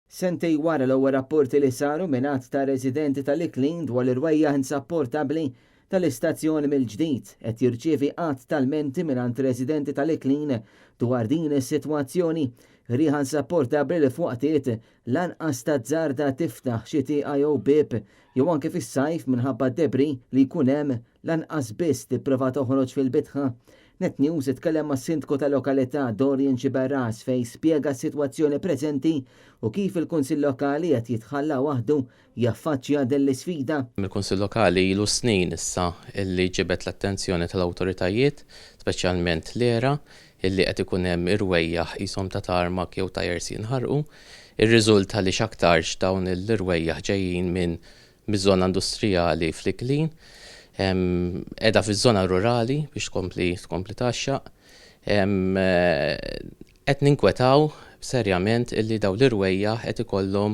Sentejn wara l-ewwel rapporti li saru minn għadd ta' residenti tal-Iklin dwar l-irwejjaħ insapportabbli tal-istazzjon mill-ġdid qed jirċievi għadd ta' lmenti mingħand residenti tal-Iklin dwar din is-sitwazzjoni. Riħa insapportabbli li f'waqtiet lanqas tazzarda tiftaħ xi tieqa jew bieb jew anke fis-sajf minħabba d-debris li jkun hemm lanqas biss tipprova toħroġ fil-bitħa. Net News itkellem mas-Sindku tal-lokalità Dorian Sciberras fejn spjega s-sitwazzjoni preżenti u kif il-Kunsill Lokali qed jitħalla waħdu jaffaċċja din l-isfida. Il-Kunsill Lokali ilu snin issa illi ġibed l-attenzjoni tal-awtoritajiet, speċjalment l-ERA, illi qed ikun hemm irwejjaħ qishom ta' tarmak jew tajers jinħarqu. Irriżulta li x'aktarx dawn l-irwejjaħ ġejjin minn miż-żona industrijali fl-Iklin, qiegħda fiż-żona rurali biex tkompli tkompli tgħaxxaq. Qed ninkwetaw serjament illi dawn l-irwejjaħ qed ikollhom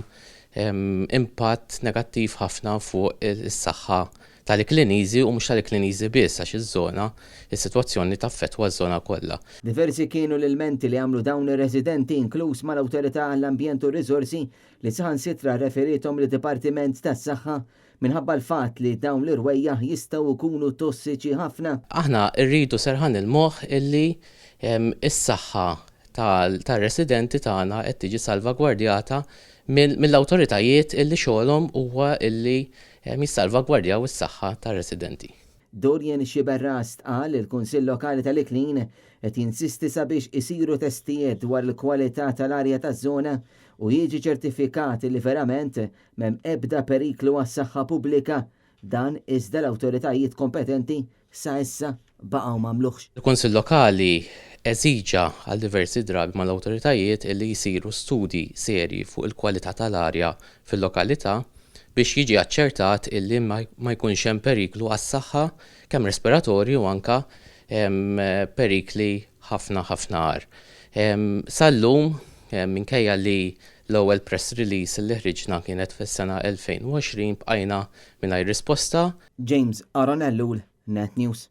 impatt negattiv ħafna fuq is-saħħa tal-Ikliniżi u mhux tal-Ikliniżi biss għax iż-żona, is-sitwazzjoni taffettwa ż-żona kollha. Diversi kienu l-ilmenti li għamlu dawn ir-residenti inkluż mal-Awtorità għall-Ambjent u r-Riżorsi li saħansitra rreferiethom lid-Dipartiment tas-Saħħa minħabba l-fatt li dawn l-irwejjaħ jistgħu jkunu tossiċi ħafna. Aħna rridu serħan il-moħħ illi s-saħħa tar-residenti tagħna qed tiġi salvagwardjata mill-awtoritajiet illi xogħolhom huwa illi jissalvagwardjaw is-saħħa tar-residenti. Dorian Sciberras stqarr li l-Kunsill Lokali tal-Iklin qed jinsisti sabiex isiru testijiet dwar il-kwalità tal-arja taż-żona u jiġi ċertifikat li verament m'hemm ebda periklu għas-saħħa pubblika. Dan iżda l-awtoritajiet kompetenti sa issa baqgħu m'għamluhx. Il-Kunsill Lokali eżiġa għal diversi drabi mal-awtoritajiet illi jsiru studji serji fuq il-kwalità tal-arja fil-lokalità biex jiġi aċċertat illi ma jkunx hemm periklu għas-saħħa kemm respiratorju u anke perikli ħafna ħafna agħar. Sal-lum, minkejja li l-ewwel press release li ħriġna kienet fis-sena 2020 bqajna mingħajr risposta. James Aaron Ellul, Net News.